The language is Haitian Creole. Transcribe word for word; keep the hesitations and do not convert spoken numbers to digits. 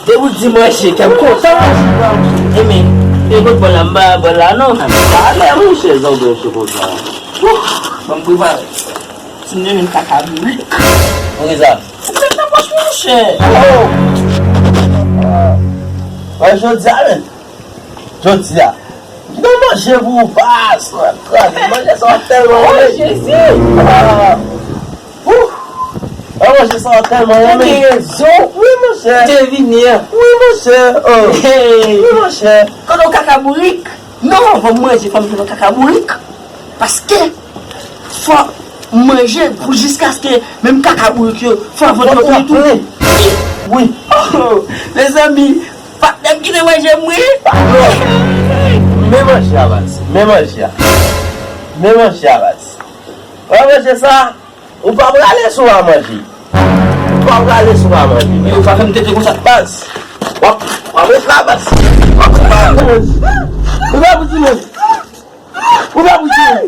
Depi w di manje, kè m kontan. Enben, e kot bòl la, m pa bòl la non. Talè, monchè, zòbè chokola. Wouh, ban m prepare. Ti m vin kaka bourik. Poukisa? Ou fè nan pòch, monchè. Oh! Mwen jodi a, men. Jodi a. Ki nan manje pou ou pa kraze manje sa tèlman. Oh, Jezi! Ah! Ouh! Ah, manje sa tèlman renmen. Ou gen rezon. Wi, monchè. Te vini an. Wi, monchè. Oh. Hey. Wi, monchè. Kote w kaka bourik? Non, anvan m manje, fò m jwenn yon kaka bourik. Paske fò m manje pou jiskaske menm kaka bourik yo, fò vant yo plen tou. Wi. Oh, mezanmi, patnè m kite manje m wi. Men manje a baz. Men manje a. Men manje a baz. Wè manje sa. Ou pa prale sou a manje. Ou pa prale sou a manje. Yo, pa fè m tete konsa. Baz. W ap, w ap ret la, baz. W ap ret la, baz. Ou pa pou di mwen. Ou pa pou di mwen.